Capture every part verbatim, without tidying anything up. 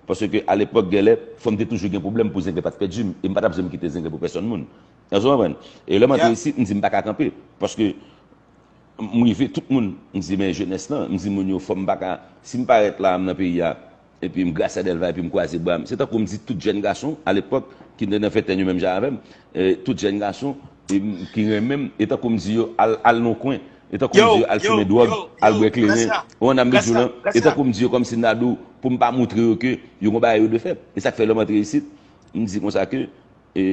Paske alepòk, genlè, fò m te toujou gen pwoblèm pou Zenglen pa t pèdi m. E m pa t ap janm kite Zenglen pou pèsonn moun. Èske w konprann? E lè m antre isit, m di m pa ka kanpe. Paske m rive tout moun, m di, men jenès lan, m di moun yo, fò m pa ka, si m parèt la, m nan peyi a, epi m Gracia Delva, epi m kwaze bra m. Se tankou m di tout jèn gason, alepòk, ki te nan ventèn yo menm jan avè m, e tout jèn gason, e m, ki renmen m, e tankou m di yo, al, al nan kwen, e tankou m di yo, al fimen dwòg, al bwè kleren, ou ann ap medyo lan, e tankou m di yo, kòmsi m ta di w, pou m pa montre yo ke yo gon bagay yo dwe fè. E sa k fè lè m antre isit, m di konsa ke, e,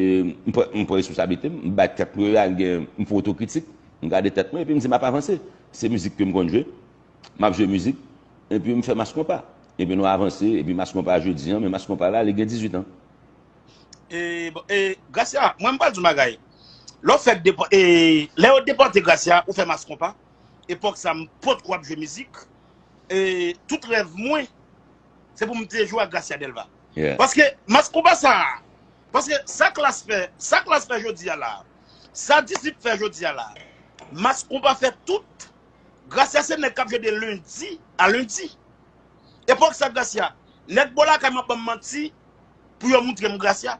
m pran, m pran responsablite m, m bay tèt mwen, al gen, m fè otokritik, m gade tèt mwen, epi m di m ap avanse. Se mizik ke m konn jwe, m ap jwe mizik, epi m fè Mas Konpa. Epi nou avanse, epi Mas Konpa jodi an, men Mas Konpa la, li gen dizuit an. E, bon, e, Gracia, mwen m pral di w yon bagay. Lè w fèk depò, e, lè yo depòte Gracia, ou fè Mas Konpa. Epòk sa, m potko ap jwe mizik. E, tout rèv mwen, se pou m te jwe ak Gracia Delva. Paske, Mas Konpa sa, paske sa Klass fè, sa Klass fè jodi a la, sa Disip fè jodi a la, Mas Konpa fè tout. Gracia se nèg k ap jwe de lendi a lendi. Epòk sa Gracia, nèg bò lakay mwen ap ban m manti pou yo montre m Gracia.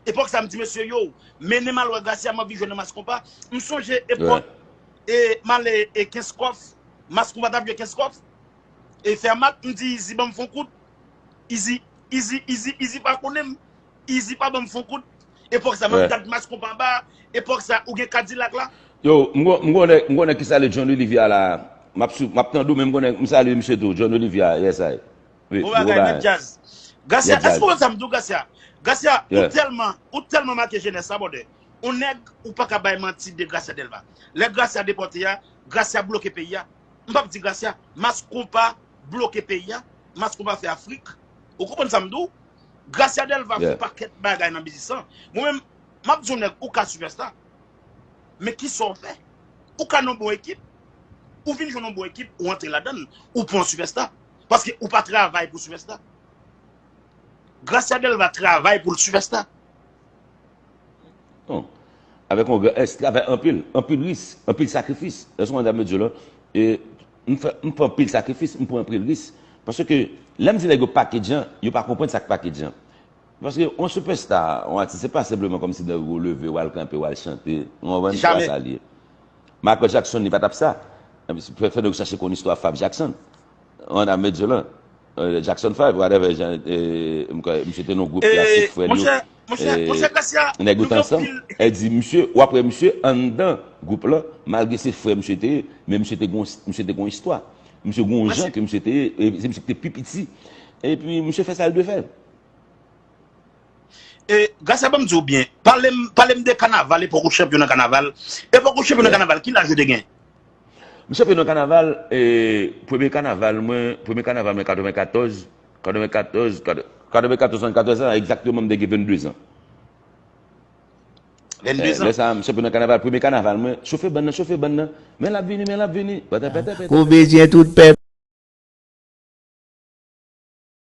Epòk sa m di mesye yo, mennen m al wè Gracia, m anvi jwe nan Mas Konpa. M sonje epòk e m ale e Kenskòf, Mas Konpa t ap jwe Kenskòf. E Fèmat, m di Izi ban m fè yon kout. Izi, Izi, Izi, Izi pa konnen m. Izi pa ban m fè yon kout. Epòk sa, m ap gad Mas Konpa anba. Epòk sa, ou gen Kadilak la. Yo, m gon, m gon nèg, m gon nèg ki salye John Olivia la. M ap sou, m ap tande w, men m gon nèg, m salye misye tou, John Olivia, yes I. Wi, bon bagay, mèt djaz. Gracia, èske w konn sa m di w, Gracia? Gracia, ou tèlman, ou tèlman make jenès la, brother. Yon nèg, ou pa ka bay manti de Gracia Delva. Lè Gracia depòte a, Gracia bloke peyi a. M p ap di Gracia, Mas Konpa bloke peyi a, Mas Konpa fè Afrik. Ou konprann sa m di w? Gracia Delva fè yon pakèt bagay nan biznis lan. Mwen menm, m ap di yon nèg, ou ka sipèsta. Men kisa w fè? Ou ka nan bon ekip. Ou vin jwenn yon bon ekip, ou antre ladan l, ou pran yon sipèsta. Paske ou pa travay pou sipèsta. Gracia Delva travay pou l sipèsta. Non. Avèk yon gran S, travay anpil, anpil risk, anpil sakrifis. Èske w konprann sa m vle di w la? E m fè, m fè anpil sakrifis, m pran anpil risk. Paske lè m di nèg yo pakedjan, yo pa konprann sa k pakedjan. Paske yon sipèsta, yon atis, se pa senpleman kòmsi nèg ou leve, w al kanpe, w al chante. Ou konprann? Se pa sa l ye. Michael Jackson, li pa t ap sa. Fè, fè nèg chache konn istwa Five Jackson. Ou konprann sa m vle di w la? Jackson Five, whatever, jan, e, m kwè, misye te nan gwoup klasik, frè l yo. Monchè, monchè, Gracia, nèg yo t ansanm. E di misye, w ap wè misye anndan gwoup lan, malgre se frè misye te ye, men misye te gon, misye te gon istwa. Misye gon jan ke misye te ye, e se misye ki te pi piti. Epi misye fè sa l dwe fè. E, Gracia, ban m di w byen, pale m, pale m de kanaval, epòk ou chanpyon nan kanaval. Epòk ou chanpyon nan kanaval, ki laj ou te gen? M chanpyon nan kanaval, e, premye kanaval mwen, premye kanaval mwen katrevenkatòz, katrevenkatòz, katrevenkatòz, swasannkatòz an, egzakteman m te gen venndezan. Venndezan. Lè sa a, m chanpyon nan kanaval, premye kanaval mwen, chofe bann nan, chofe bann nan, men l ap vini, men l ap vini, pètè, pètè, pètè. Ou bezwen tout pèp.